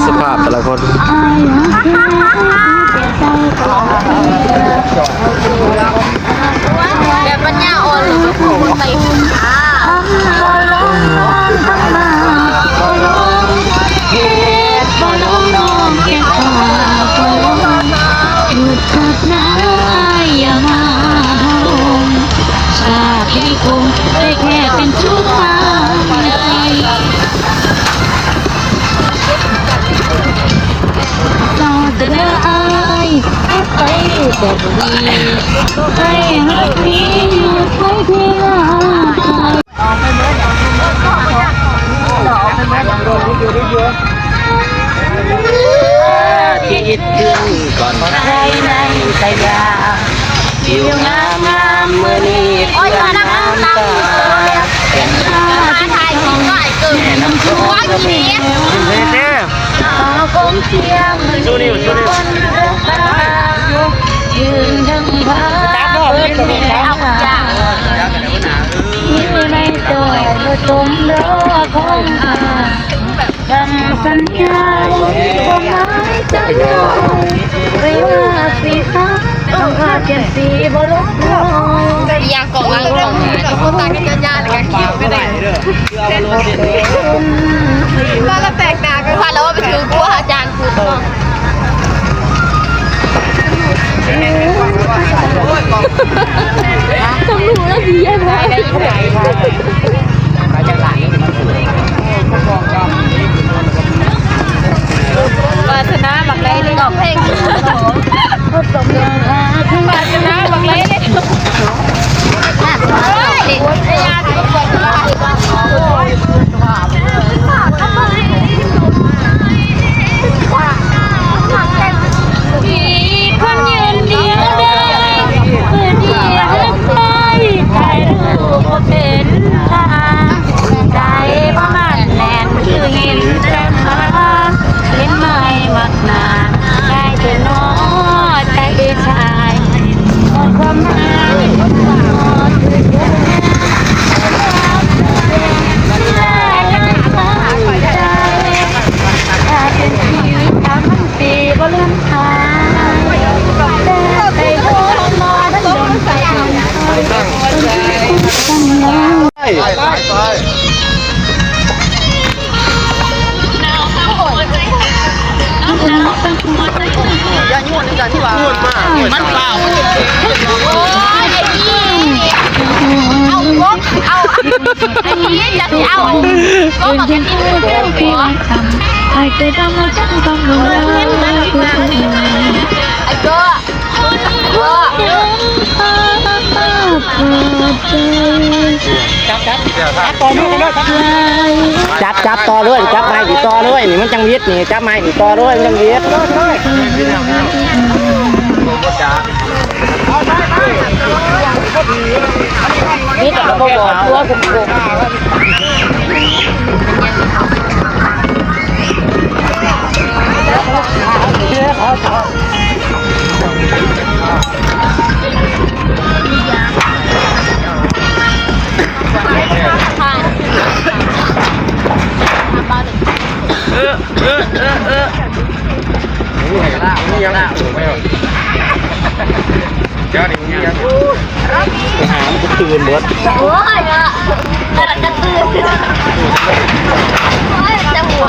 ສະພາບແຕ່ລະຄົນ ແບບປັນຍາອ່ອນ ໄປ ອີ່ຫຍັງ ກອງລ້າງ ກອງລ້າງ ຄົນຕ່າງກັນ ຍາດໆ ແລ້ວກໍຄິວກັນເດ້ ວ່າກໍແຕກໜ້າກັນ ວ່າແລ້ວວ່າໄປຖືກວ່າອາຈານ ວາສະນາບັກໃດເດ້ ດອກເພັງ ວາສະນາບັກໃດເດ້. ຈັບ ຈັບຕໍ່ເລີຍ ຈັບໄມ້ນີ້ຕໍ່ເລີຍ ນີ້ມັນຈັ່ງຫວິດ ນີ້ຈັບໄມ້ນີ້ຕໍ່ເລີຍ ມັນຈັ່ງຫວິດ ໄປຫາມັນກະຕື່ນເບິດ ໂອ້ຍ ເນາະ ກະຕື່ນ ໂອ້ຍ ຈະຫົວ